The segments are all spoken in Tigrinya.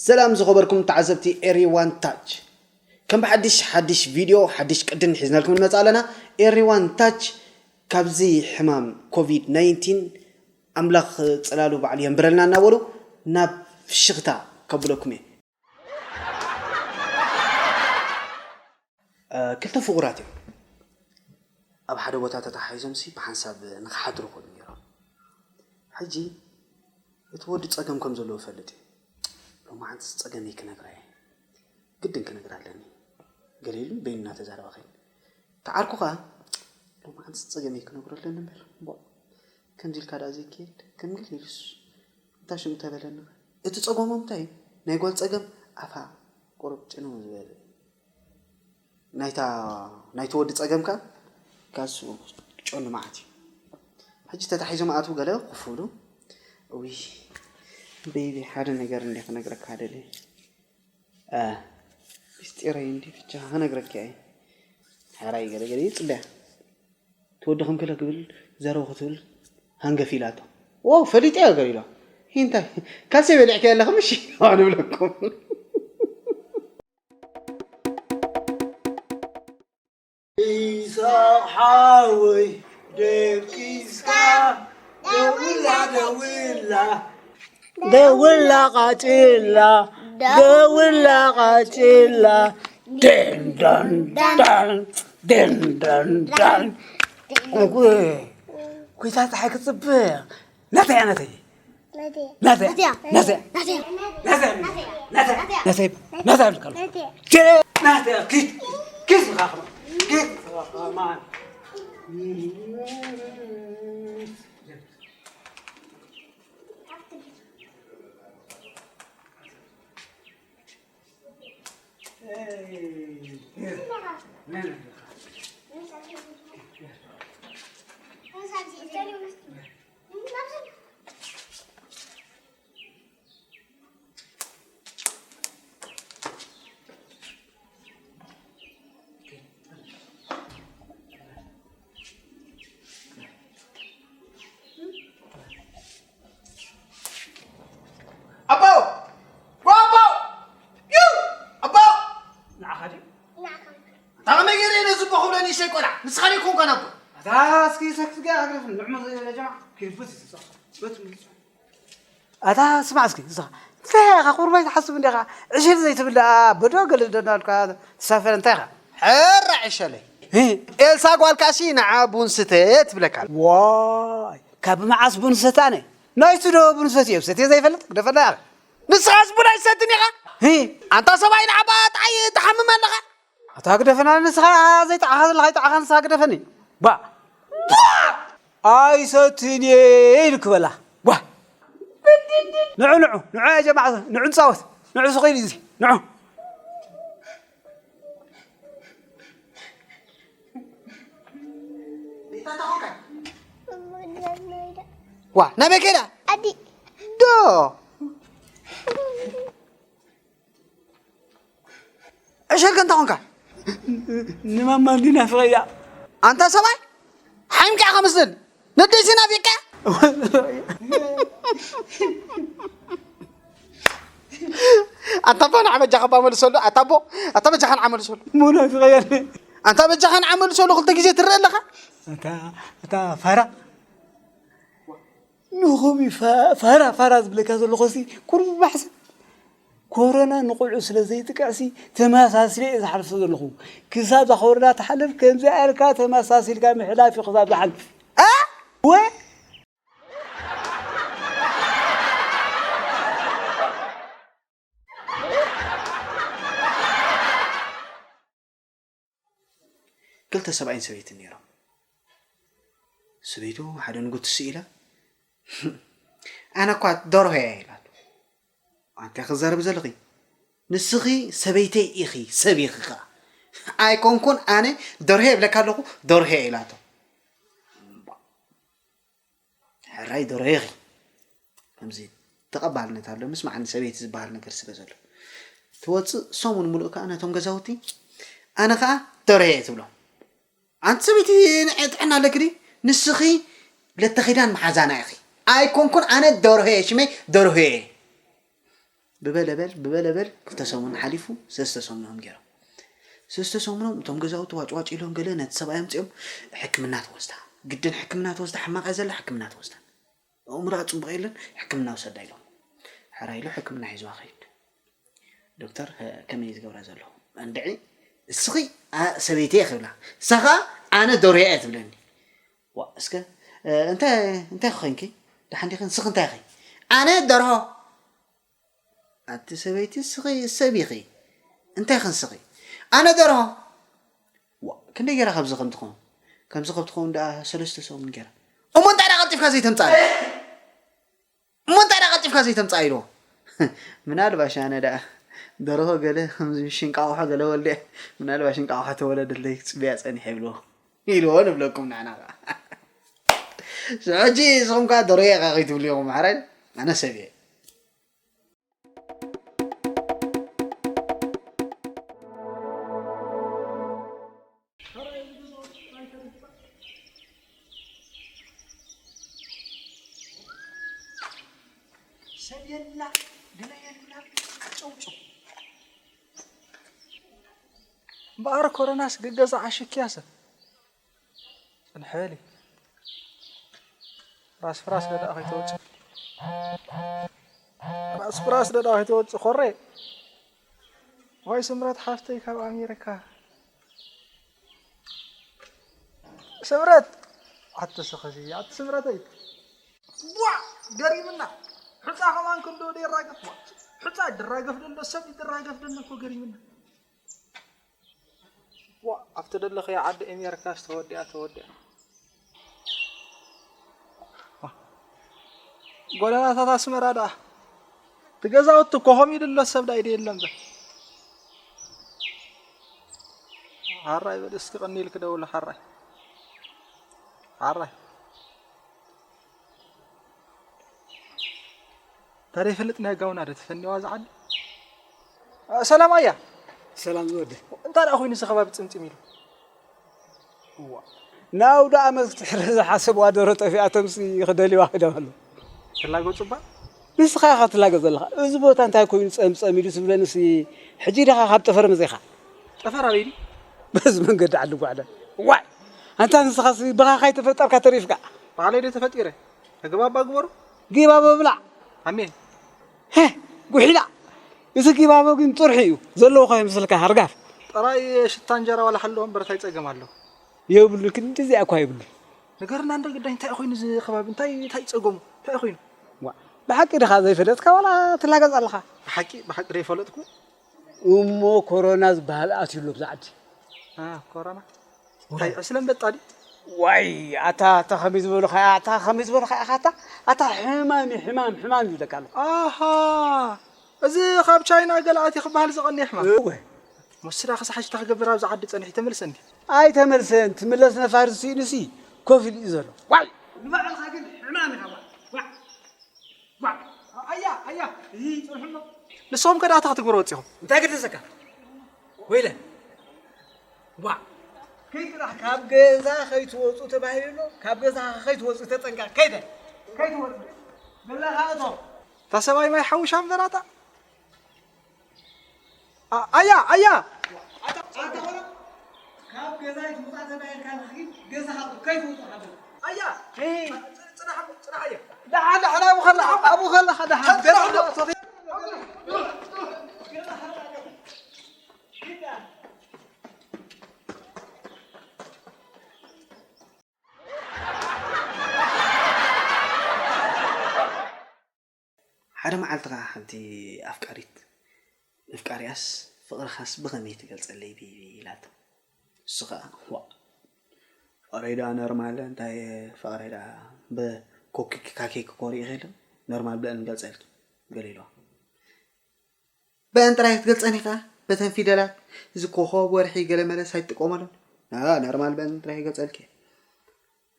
ሰላም ዝኸበርኩም ተዓዘብቲ ኤሪ ዋን ታች፣ ከም ብሓድሽ ሓድሽ ቪድዮ ሓድሽ ቅድን ሒዝናልኩም ንመጽእ ኣለና። ኤሪ ዋን ታች ካብዚ ሕማም ኮቪድ ናይንቲን ኣምላኽ ጽላሉ ባዕሉ የንብረልና እናበሉ ናብ ፍሽኽታ ከብለኩም እየ። እ፣ ክልተ ፍቑራት እዮም ኣብ ሓደ ቦታ ተተሓሒዞምሲ ብሓንሳብ ንኽሓድሩ ክእሉ ነይሮም። ሕጂ እቲ ወዲ ጸገም ከም ዘለዎ እፈልጥ እየ። ሎማዓንትስ ጸገመይ ክነግራ እየ። ግድን ክነግራ ኣለኒ። ገለ ኢሉ በይኑ እናተዛረበ ኸይኑ። እቲ ዓርኩ ኸኣ ሎማዓንትስ ጸገመይ ክነግሮ ኣለኒ እምበር። እምቦ፣ ከምዚ ኢልካ ደኣ ዘይከየድ፣ ከም ገለ ኢሉስ እንታይ ሽም ተበለኒ። እቲ ጸገሞም እንታይ እዩ? ናይ ጓል ጸገም ኣፋ ቁሩብ ጭንው ዝበለ። ናይታ፣ ናይቲ ወዲ ጸገም ከኣ ካሱ ጨኑ መዓት እዩ። ሕጂ ተታሒዞም ኣትዉ ገለ ክፍሉ። እውይ፣ ቤቢ፣ ሓደ ነገር እንደ ክነግረካ ደልየ። እ፣ ምስጢረይ እንዲ ብቻ ክነግረካ እየ። ሕራይ ገለ ገለ ይጽበያ። ትወዲ ከም ከለ ክብል ዘረው ክትብል ሃንገፍ ኢላቶ። ዋው፣ ፈሊጠ እየ ገለ ኢሎ። እንታይ? ካልሲ በሊዕከ ኣለኹም? እሺ፣ ንብለኩም። ኢሳቕ ሓወይ ደቂስካ ደውላ ደውላ ደውላ ቃጭላ ደውላ ቃጭላ ደንደን ደን ደንደን ደን። እጉ፣ ጎይታ ፀሓይ ክፅብቅ። ናተይ እያ፣ ናተይ። ናተይ። ናተይ። ናተይ። ናተይ። ናተይ። ናተይ። ናተይ። ናተይ። ናተይ። ናተይ። ናተይ። ናተይ። ናተይ። ናተይ። ናተይ። ናተይ። ኪድ። ኪድ። ኪድ። ኣቦ! ጓ ኣቦ! ዩ! ኣቦ! ንዓኻ ድዩ? ንዓኻ። ኣታ ከመይ ገይረ እየ ነዚ ኣቦ ክብሎ ንእሽተይ ቆልዓ? ንስኻ ዶ ኣይኮንካን ኣቦ? ኣታ እስኪ ሰክት ገ ኣግረፍ ንዕሞ ዘይበለ ጀማ ክይፍስ ይስብሰብ። በት ምልጽ። ኣታ ስማዕ እስኪ ንስኻ። እንታይ ኢኻ ቁሩብ ኣይትሓስብ እንዲኻ? ዕሽል ዘይትብል ደኣ ኣቦ ዶ ገለ ዶ እናበልካ ትሳፈር እንታይ ኢኻ? ሕራ ዕሸለይ። ሂ፣ ኤልሳ ጓልካሲ ንዓ ቡን ስተ ትብለካ። ዋይ፣ ካብ መዓስ ቡን ዝሰተ ኣነ? ናይሱ ዶ ቡን ሰትየ? ሰትየ ዘይፈልጥ ግደፈና ኢኻ። ንስኻስ ቡን ኣይትሰትን ኢኻ? ሂ፣ ኣንታ ሰብኣይ ንዓባ ጥዓይ ትሓምም ኣለኻ። ኣታ ግደፈና ንስኻ ዘይጠዓኻ ዘለኻ ይጠዓኻ ንስኻ ግደፈኒ። ባ። ባ! ኣይሰትን እየ ኢሉ ክበላ። ዋ! ንዑ፣ ንዑ፣ ንዑ፣ ያ ጀማዓ፣ ንዑ ንጻወት። ንዑ፣ ስቕ ኢሉ እዚ። ንዑ። ዋ፣ ናበይ ከይዳ? ኣዲ። ዶ። ዕሸል ከ እንታይ ኾንካ? ንማማ እንዲ ናፍቐያ። ኣንታ ሰብኣይ፣ ሓሚምካ ኢኻ መስል። ነደይ ናፊቕካ? ኣንታ ኣቦ ንዓ በጃኻ እባ መልሰሉ። ኣታ ኣቦ፣ ኣታ በጃኻ ንዓ መልሰሉ። እሞ ናፊቐያ። ኣንታ በጃኻ ንዓ መልሰሉ፣ ክልተ ግዜ ትረአ ኣለኻ። ኣታ፣ ኣታ ፋራ። ንኸምኡ ፋ-፣ ፋራ፣ ፋራ ዝብለካ ዘለኹ ሲ ቁሩብ ባሕሲ። ኮሮና ንቆልዑ ስለ ዘይጥቅዕሲ ተመሳሲለ እየ ዝሓልፎ ዘለኹ። ክሳብ እዛ ኮሮና ትሓልፍ ከምዚኣ ኢልካ ተመሳሲልካ ምሕላፍ እዩ ክሳብ ዝሓልፍ። እ? ወ-፣ ክልተ ሰብኣይን ሰበይትን ነይሮም። ሰበይቱ ሓደ ንጉ ትስእ ኢላ፣ "ኣነ እኳ ደርሆ እየ" ኢላቶ። "ኣንታይ ክዛረብ ዘለኺ? ንስኺ ሰበይተይ ኢኺ፣ ሰብ ኢኺ ኸኣ። ኣይኮንኩን ኣነ ደርሆ እየ እብለካ ኣለኹ፣ ደርሆ እየ" ኢላቶ። ሕራይ ደርሆ ኢኺ። ከምዚ ተቐባልነት ኣሎ፣ ምስማዕን ሰበይቲ ዝበሃል ነገር ስለ ዘሎ። ትወጽእ ሰሙን ሙሉእ ከኣ ነቶም ገዛውቲ፣ ኣነ ከኣ ደርሆ እየ ትብሎም። ኣንቲ ሰበይቲ ንዕ-፣ ጥዕና ኣለኪ ድዩ? ንስኺ ለተኺዳን መሓዛና ኢኺ። ኣይኮንኩን ኣነ ደርሆ እየ፣ ሽመይ ደርሆ እየ። ብበለበል ብበለበል ክልተ ሰሙን ሓሊፉ፣ ሰለስተ ሰሙኖም ገይሮም። ሰለስተ ሰሙኖም እቶም ገዛውቲ ዋጭዋጭ ኢሎም፣ ገለ ነቲ ሰብኣይ ኣምፂኦም ሕክምና ተወስዳ። ግድን ሕክምና ተወስዳ፣ ሕማቕ እያ ዘላ፣ ሕክምና ተወስዳ። ኣእምሮኣ ፅቡቕ የለን፣ ሕክምና ውሰዳ ኢሎም። ሕራይ ኢሉ ሕክምና ሒዝዋ ከይድ። ዶክተር፣ ከመይ እዩ ዝገብራ ዘሎ? እንድዒ፣ እስኺ ሰበይቲ እየ ክብላ፣ ንሳ ኸዓ ኣነ ደርሆ እየ ትብለኒ። ዋ እስከ፣ እንታይ እንታይ ኮይንኪ? ደሓን ዲኺ? ንስኺ እንታይ ኢኺ? ኣነ ደርሆ። ኣቲ ሰበይቲ፣ እስኺ ሰብ ኢኺ፣ እንታይ ኢኺ ንስኺ? ኣነ ደርሆ። ዋ ክንደይ ገይራ ካብዚ ከም ትኸውን፣ ከምዚ ከም ትኸውን ደኣ ሰለስተ ሰሙን ገይራ። እሞ እንታይ ደኣ ቀልጢፍካ ዘይተምጻእ? እሞ እንታይ ደኣ ቀልጢፍካ ዘይተምጻእ ኢልዎ። ምናልባሽ ኣነ ደኣ ደርሆ ገለ ከምዚ ሽንቃቑሖ ገለ ወልደ፣ ምናልባሽ ሽንቃቑሖ ተወለደለይ ክጽበያ ጸኒሐ ይብልዎ። ኢልዎ ንብለኩም ንሕና ከኣ። ሕጂ ንስኹም ከኣ ደርሆ ኢኻ ከይትብሉ ኢኹም፣ ሓራይ ኣነ ሰብ እየ። ሰብ የላ፣ ገለ የላ፣ ጨውጨው። እምበኣር ኮረናስ ገገዛ ዓሽክያ ሰብ። ጽንሐ በሊ። ፍራስ ፍራስ ደኣ ከይትወጽእ። ፍራስ ፍራስ ደኣ ከይትወጽእ ኮሬ። ወይ ስምረት ሓፍተይ ካብ ኣሜሪካ። ስምረት! ኣቲ ስኽሲ፣ ኣቲ ስምረተይ። ቧ! ገሪምና። ሑጻ ከማን ክንዶ ደይራገፍ። ቧ! ሑጻ ድራገፍ ደሎ ሰብ ድራገፍ ደሎ እኮ ገሪምና። ዋ ኣብቲ ደለኽዮ ዓዲ ኤሜርካስ ተወዲኣ ተወዲኣ። ዋ፣ ጎደናታት ኣስመራ ደኣ እቲ ገዛውቲ እኮ ከምኡ ኢሉ ኣሎ ሰብ ዳኣ ኢደ የለን በል። ሓራይ በል እስኪ ቅኒ ኢልክ ደውሎ ሓራይ። ሓራይ። ታዲያ ይፈልጥ ናይ ጋውና ዶ ተፈኒዋ እዛ ዓዲ? አ፣ ሰላም ኣያ። ሰላም ዝወደ። እንታይ ደኣ ኮይኑ እዚ ከባቢ ጽምጽም ኢሉ? እዋ። ናብኡ ደኣ መፍትሒ ዝሓሰብዋ ደሮ ጠፊኣቶምሲ ክደልይዋ ከይዶም ኣለዉ። ትላገጹ እባ? ንስኻ ኢኻ ትላገጽ ዘለኻ። እዚ ቦታ እንታይ ኮይኑ ጸምጸም ኢሉ ዝብለንሲ ሕጂ ዲኻ ካብ ጠፈር መጺኻ? ጠፈር ኣበይ ድዩ? በዚ መንገዲ ዓዲ ጓዕዳን። ዋይ! ኣንታ ንስኻሲ ብኻ ካይተፈጠርካ ተሪፍካ። ባዕለይ ድየ ተፈጢረ? ተግባባ ግበሩ። ጊባቦ ብላዕ። ኣሜን። ሄ፣ ጉሒላ። እዚ ጊባቦ ግን ጥርሑ እዩ። ዘለዎ ከይመስልካ ሃርጋፍ። ጥራይ ሽታ እንጀራ ዋላ ሓለዎም እምበር እንታይ ጸገም ኣለዎ? የብሉን፣ ክንድዚኣ እኳ የብሉን። ንገርና እንዶ ግዳይ እንታይ ኮይኑ እዚ ከባቢ? እንታይ፣ እንታይ ጸገሙ? እንታይ ኮይኑ? ዋ፣ ብሓቂ ዲኻ ዘይፈለጥካ ዋላ ትላገጽ ኣለኻ? ብሓቂ፣ ብሓቂ ዘይፈለጥኩ። እሞ ኮሮና ዝበሃል ኣትዩ ኣሎ ብዛ ዓዲ። አ፣ ኮሮና? እንታይ ዕስለ ኣንበጣ ድዩ? ዋይ፣ ኣታ፣ ኣታ ከመይ ዝበሉኻ፣ ኣታ ከመይ ዝበሉኻ ኢኻ፣ ኣታ፣ ኣታ ሕማም እዩ፣ ሕማም፣ ሕማም ይብለካ ኣለኹ። ኣሃ፣ እዚ ካብ ቻይና ገለ ኣትዩ ክበሃል ዝቐንየ ሕማም? እወ። ሞስዳ ክሳብ ሕጂ እንታይ ክገብር ኣብዚ ዓዲ ጸኒሑ? ተመልሰ እንዲ። ኣይተመልሰን፣ ትምለስ ነፋሪት ስኢኑሲ ኮፍ ኢሉ እዩ ዘሎ። ዋይ! ንባዕልኻ ግን ሕማም ኢኻ፣ ዋይ፣ ዋይ። ዋ፣ ኣያ፣ ኣያ፣ እሂ፣ ጽንሑሎ። ንስኹም ከ ደኣ እንታይ ክትግበሩ ወጺኹም? እንታይ ገደሰካ? ወይለ። ዋ፣ ከይጥራሕ ካብ ገዛ ከይትወጹ ተባሂሉ ኣሎ። ካብ ገዛ ከይትወጹ ተጠንቀቕ። ከይተ-፣ ከይትወጹ። ገዛኻ እቶ። እታ ሰብኣይ ማይ ሓውሻ እምበር ኣታ። ኣ-፣ ኣያ፣ ኣያ! ኣታ፣ ኣታ ኾነ፣ ካብ ገዛይ ትውጻእ ተባሂልካ ንኽድ ገዛኻ ከይትውጽእ ሓደር። ኣያ! እ። ጽ-፣ ጽናሕ፣ ጽናሕ ኣያ። ደሓን፣ ደሓን፣ ኣብኡ ከለኻ፣ ኣብኡ ከለኻ ደሓን። ገዛ ሓደ መዓልቲ ኸዓ ሓንቲ ኣፍቃሪት፣ ንፍቃሪኣስ፣ "ፍቕርኻስ ብኸመይ ትገልጸለይ ቤቢ?" ኢላቶ። እሱ ኸዓ፣ "ዋእ፣ ፍቕረይ ደኣ ኖርማል፣ እንታይ ፍቕረይ ደኣ፣ ብኮኪ ካኬ ክኮሪ ይኽእል፣ ኖርማል ብለኒ ገልጸልኪ" ገለ ኢልዋ። "በአን ጥራይ ክትገልጸኒ ኸዓ፣ በተን ፊደላት፣ እዚ ኮኾብ፣ ወርሒ፣ ገለ መለስ ኣይትጥቀመሉን?" "አ፣ ኖርማል በአን ጥራይ ክገልጸልኪ እየ።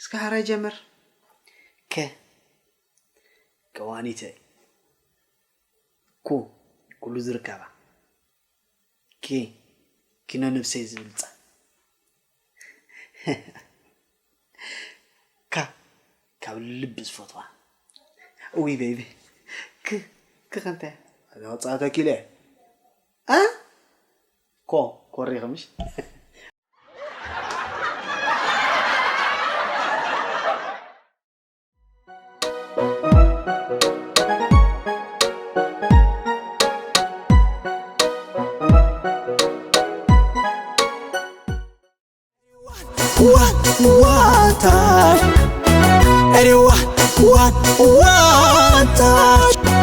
እስከ ሓራይ ጀምር። ከ፣ ቀዋኒተይ። ኩ፣ ኩሉ ዝርከባ። ኪ፣ ኪኖ ነብሰይ ዝብልጻ። ካ፣ ካብ ልቢ ዝፈትዋ። እውይ ቤቢ። ክ፣ ክ ከ እንታይ? እዛ ክጻወተኪ ኢለ። እ? ኮ፣ ኮሪኺ ምሽ? What, what, uh, Eddie, what, what, what, uh,